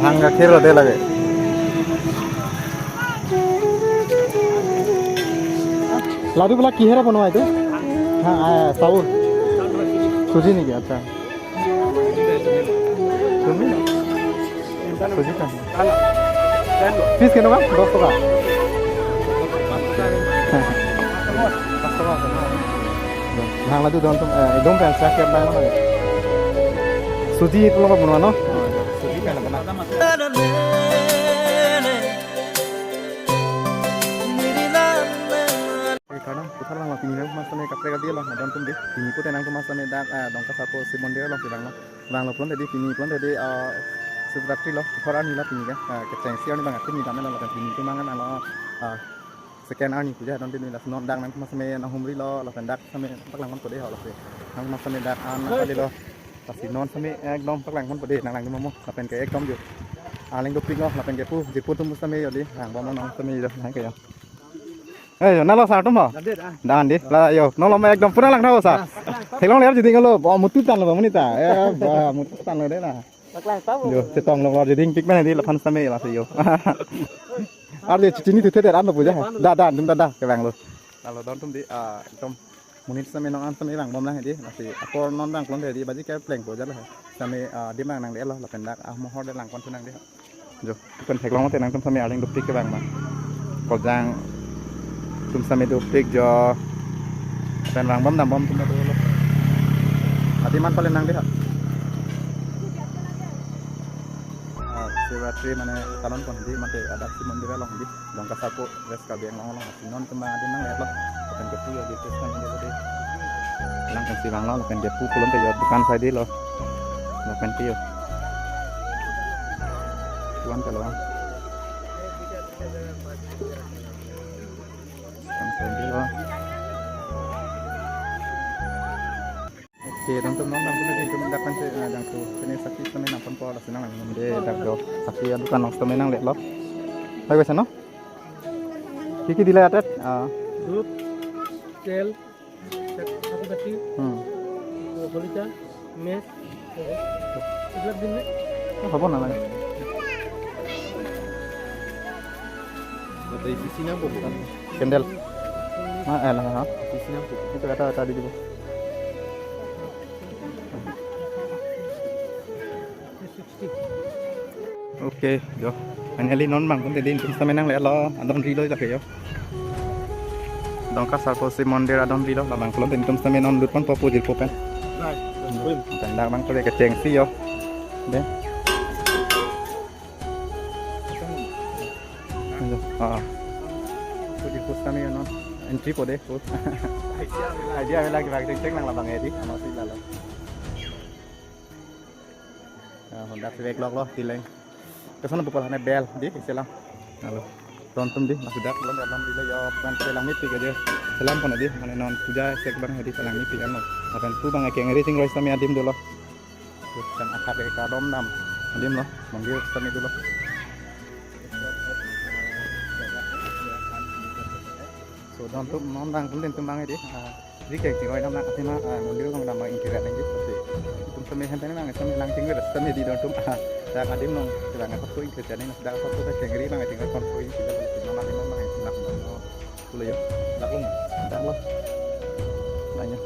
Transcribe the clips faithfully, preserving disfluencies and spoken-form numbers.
Ang gakhir lo de lage. Ladu pula kihere bonwa itu? Ha, ah, saur. Suji niki, acha. Suji niki? Suji kan? Piece kenong kan? Dos taka. Pas taka. Bang ladu don atum, eh, dong pen sa kep bang. Suji pulo bonwa, no? Suji pen bonwa. Karena putar lang pini nangtum mas tame kaprek adi lo, don atum dei. Pini pute nangtum mas tame dak, ah, Dongka Sarpo Shiv Mondir alongsi vanglo. Vanglo pulote dei, pini pulote dei, ah, Shivratri lo, Puthot arni lo pini ke, ah, kechengsi arni bang atum ni dam lo, lapen pini atum mangan lo, ah, second arni puja don dei, laso non dak nangtum mas tame nanghumri lo, lapen dak tame paklangponpo dei ho, lapen nangtum mas tame dak an kali lo. Lasi non tame ekdom paklangponpo dei, nang langdun mo, lapen ke ekdom jo. Aling dopik lo, lapen ke pu, jirpo atum mas tame jo dei, langbom non tame jo, nang ke jo. Eh, jo, nalo sar atum ho? Dande, ah. Dan dei, la jo, nolo ma ekdom pura lang tha ho sar. Theklong ler jiding lo, bo mutu tan lo, bo monit ta. Eh, ba, mutu tan lo dei na. Paklang ta bo. Jo, chetong lo, jiding pik mana dei, laphan tame la se jo. Ar dei, chini tu the dei, an lo puja. Da, da, dum da, da, kevang lo. Lalo don atum dei, ah, ekdom. Monit tame non an tame langbom lang dei, lasi apor non vangklonte dei, baji keplengpo jalo. Tame, ah, adim nang nangle lo, lapen dak, ah, mohor dei langpon thu nang dei. Jo, pen theklong te nangtum tame aling dopik kevang ma. Kojang atum tame dopik jo. Pen vangbom dambom atum dolo. Adim an pale nang dei ha. Ah, Shivratri mane talon pon dei, mate adak Shiv Mondir along dei. Dongka Sarpo West Karbi Anglong along, lasi non atum bang adim nang-et lo. Lapen ke pu jo dei, terus kan dei lo dei. Lang pensi vanglo, lapen ke pu pulote jo dukan sai dei lo. Lapen ke jo. Tuan kalau. Dukan sai dei lo. Oke, don atum non nangtum nangtum dak kan se, ah, jangthu. Sini sakhi tame nangponpo, lasi nang nang de dak jo. Sakhi adukan nang tame nangle lo. Hai, wes no? Ki ki dile atet? Ah. Dudh, tel, sati bati, hmm, holita, mej, এইবিলাক দিম নে? অ, হ'ব নালাগে। গোটেই চিচি নাম ক'ব? কেণ্ডেল। হা, এ, নহয়, হা। চিচি নাম ক'ব? এইটো এটা, এটা দি দিব। Oke, jo. Finally non bang pun tadi intum tame nangle lo, adon ri lo lake jo. Dongka Sarpo Shiv Mondir adon ri lo, labang pulote intum tame non lutponpo pu jirpo pen. Pen dak bang pule kechengsi jo. Dei. Jo, ah. Pu jirpo tame non entry po dei, pu. Idea avela ke bang cheng cheng nang labang dei, amatsi lalo. Ah, Honda Civic lok lo, tileng. Kesan bupal hane bel, dei, selam. Halo. Tontum dei, mas dak lo, dalam dei lo, ya, bukan selam miti aja. Selam pon dei, mane non puja sek bang dei, selam miti ano. Akan tu bang kengri sing roi tame adim dolo. Kan akap ke kadom dam. Adim lo, mondir tame dolo. So, don atum non bang pun atum bang dei. Ah, ri kek tingoi dam nang athema, ah, mondir along dam bang ingkir nang dei. Atum tame hem tame bang tame lang tingoi tame dei don atum. Ah, dak adim nong, dak nang ko ingkir nang, dak ko kengri bang tingoi kon ko ingkir nang, athema bang athema bang nang. Pulo jo. Dak lo. Dak lo. Nanya.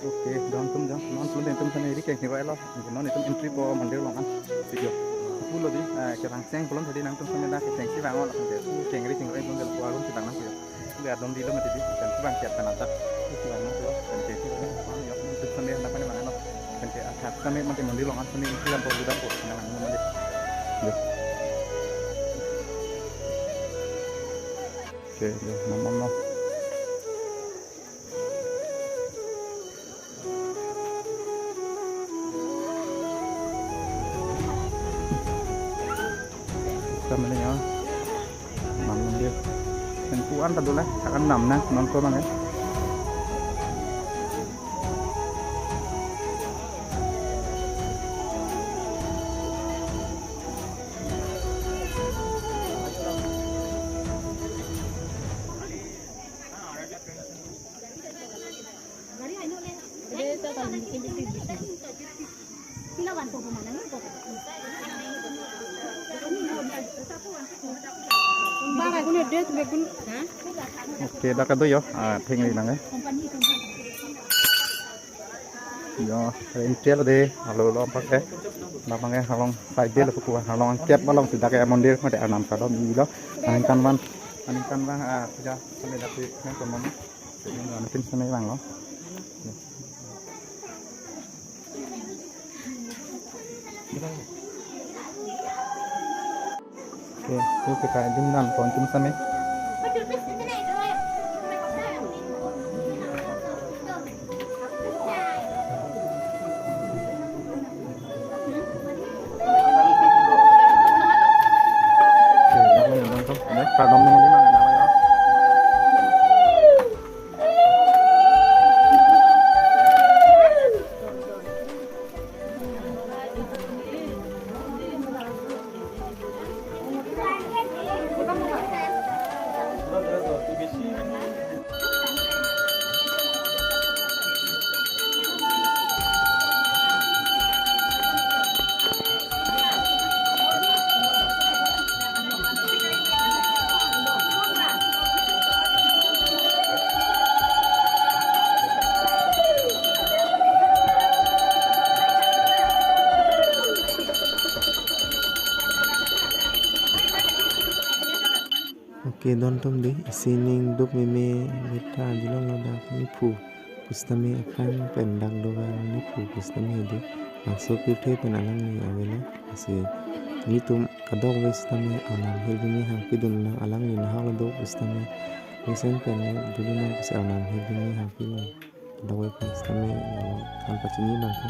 Oke, don atum jang, non atum atum tame ri kek tingoi lo, non atum entry po mondir along an, video. Pulo dei, eh, kevang cheng pulo tadi nangtum tame dak kechengsi bang lo, kengri tingoi pulo dei, pulo arum si bang nang video. Pu adon ri lo mati dei, kan pu bang kiat kan atak. Pu bang nang pu, kan ke pu bang nang pu, ya, pu tame nang pani bang nang. Kan ke atak tame mati mondir along an tame pu lam pu dam pu nang nang mati. Ya. Oke, ya, mam mam mam. Kamane ya. Kan kuan ta dula, akan nam na, non ko mangai. Oke, dak kedo yo, ah, thengri nang eh. Yo, reindeer de, alo lo pakai. Namanya halong side lo puku, halong angkep along tidak kayak mondir, mate anam kadom ilo. Aningkanvang, aningkanvang, ah, puja sampai dapet nang teman. Jadi, mungkin sampai bang lo. Oke, oke, kita dimnam, tonton sampai. Oke, don atum dei, isi ning duk meme meta ajilong ladak niphu pusitame aphrang pen dak dover niphu pusitame dei, bangso pirthe pen alangli avelo. Lasi nelitum kadokave sitame arnam hirdime hangpidun nang, alangli nahok lo do pusitame mesen pen dodun nang pusi arnam hirdime hangpidun. Kadokave pusitame, eh, than pachini abang ke.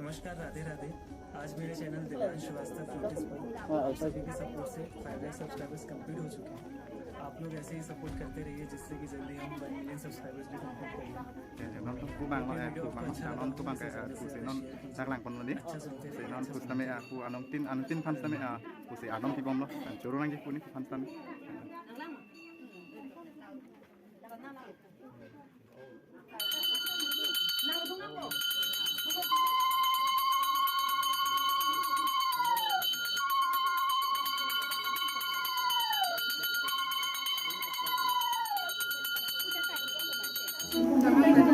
नमस्कार, राधे राधे। आज मेरे चैनल दिव्यांश श्रीवास्तव फुटेज पर आप सभी के सपोर्ट से फाइव lakh subscribers complete हो चुके हैं। आप लोग ऐसे ही सपोर्ट करते रहिए, जिससे कि जल्दी हम वन मिलियन सब्सक्राइबर्स भी कंप्लीट कर लें। Ya, ya, non tum kubang lo, eh, kubang lo, non kubang ke, eh, pusi non dak langpon lo di. Pusi non pusi tame, eh, pu anong tin, anong tin fans tame, eh, pusi anong tibom lo. Eh, choro nangji pu ni fans tame.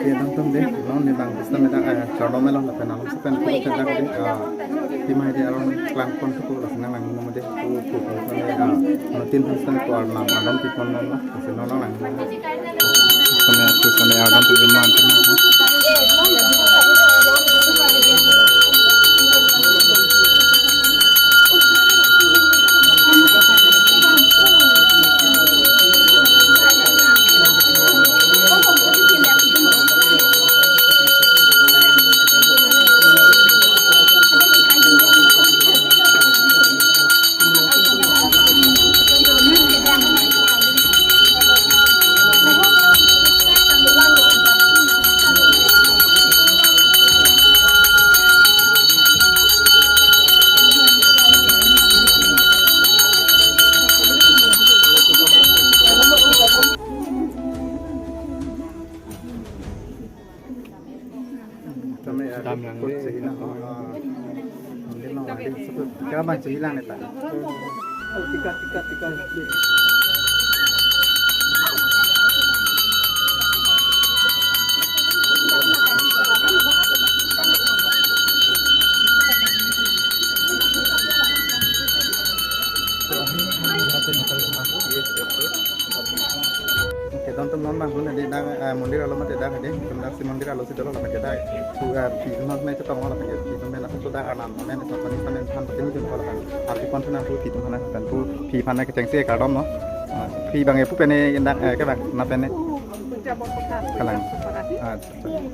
Oke, dong tum de, non ni bang, bista meda, eh, chardom melo, lapen along sepen, sepen dak de, ah, timai de aron klang pon tuku, lapen nang lang mo de, tu, tu, tu, tu, ah, non tin, tu, tu, tu, arnam, arnam tipon non, lapen non lang. Same, same, ardom tu, tu, tu, tu. Tame, ah, dam yang kot de. Segi na, ah, mungkin na wadi sebut. Kira bang segi lang neta. Oh, tiga, tiga, tiga. Kedon tum non bang hun adi dak, eh, mondir alo mate dak adi, tum dak si mondir alo si dolo lapen ke dak, tu, eh, phi tum non nai chetong lapen ke, phi tum mena tu dak anam, mena tu panis tamen than patin tum lapen, arti pon tu nang tu phi tum hana, dan tu phi phan ke chengsi kardom no. Ah, phi bang e pu pen e dak, eh, ke bang, na pen e. Kalang. Ah,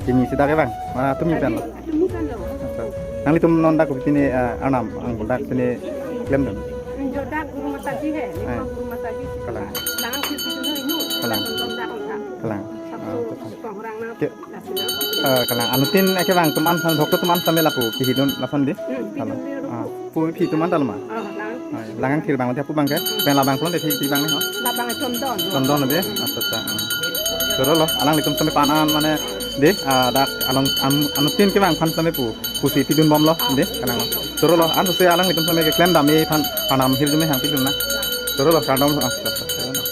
Kini si dak ke bang, ah, tumi pen lo. Tumi pen lo. Accha. Nanglitum non dak pini, ah, anam, ang dak pini klem dam. Jo dak Guru Mataji he, eh, Guru Mataji. Kalang. Lang si tu inu. Kalang. Dak dak. Kalang. Sabtu, ah, accha. Kong orang na. Ke, eh, kalang. Anuttin eke bang tum an san, doktor tum an sampai lapu kihidun lason di. Hmm, kalang. Kihidun di. Ah. Pu phi tum an dalma. Ah, lang. Ah, lang thir bang, dia pu bang ke? Pen labang pulon de phi, phi bang ni ho? Labang Chondon. Chondon de? Accha, accha. Ah. Choro lo, alanglitum sami panan mane de, ah, dak along am, anuttin ke bang phan sami pu, pusi pidun bom lo, de, kalang lo. Choro lo, an sose alanglitum sami ke klem dam e phan, panam hirjume hang pidun na. Choro lo, kardom lo, accha, accha, choro lo.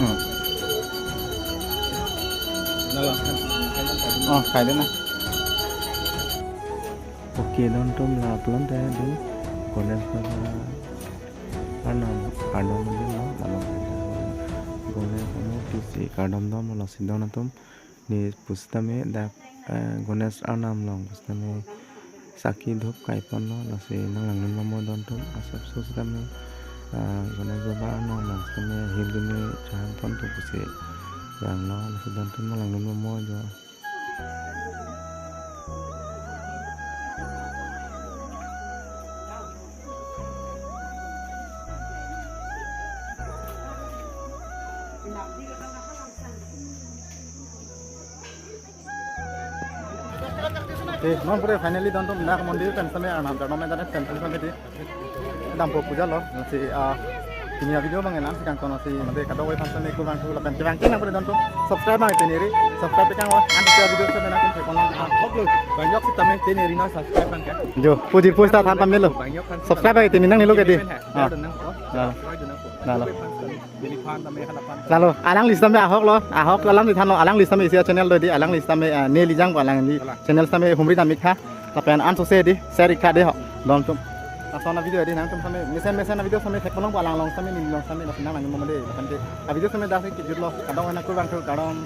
Hmm. Oh, khai de na. Oke, don tum la upload de, de. Ganesh Baba anam, anam de lo, anam de lo. Ganesh Baba pusi kardom dam lo si don atum. Ne pusitame dak, eh, Ganesh anam along pusitame saki dhup kai pon lo, lasi nang langdun mamo don tum, asap so sitame, eh, Ganesh Baba anam along sitame hirjume chehang pon tu pusi vang lo, lasi don tum nang langdun mamo jo. Oke, non pura finally don tum dak mondir pen same anam, dak non pen same di. Dampo puja lo, si, ah, pini avideo bang elang si kangton si mate kadokave aphan same kurang tu lapen kevang kevang pura don tum subscribe bang ite neri, subscribe kang o, an si avideo same na kun thek pon long, ah, hok lo, bang yok sitame ite neri na subscribe bang ke. Jo, puji pusta than tam lo. Bang yok kan subscribe bang ite neri nangne lo ke di. Ah. Nang ko. Ah. Subscribe nang ko. Nalo. Neli phan tame hala phan. Lalo, alangli sitame ahok lo, ahok alam di than lo, alangli sitame isi a-channel do di, alangli sitame, ah, neli jang ko alangli channel sitame humri dam ik tha, lapen an sose di, share ik tha di ho, don tum. Lason avideo di nangtum sitame, mesen mesen avideo sitame thek pon long ko alang along sitame, neli along sitame, lapen nang langdun mamo de, lapen ke, avideo sitame dak si kejut lo, kadokave na kurang tu, kardom.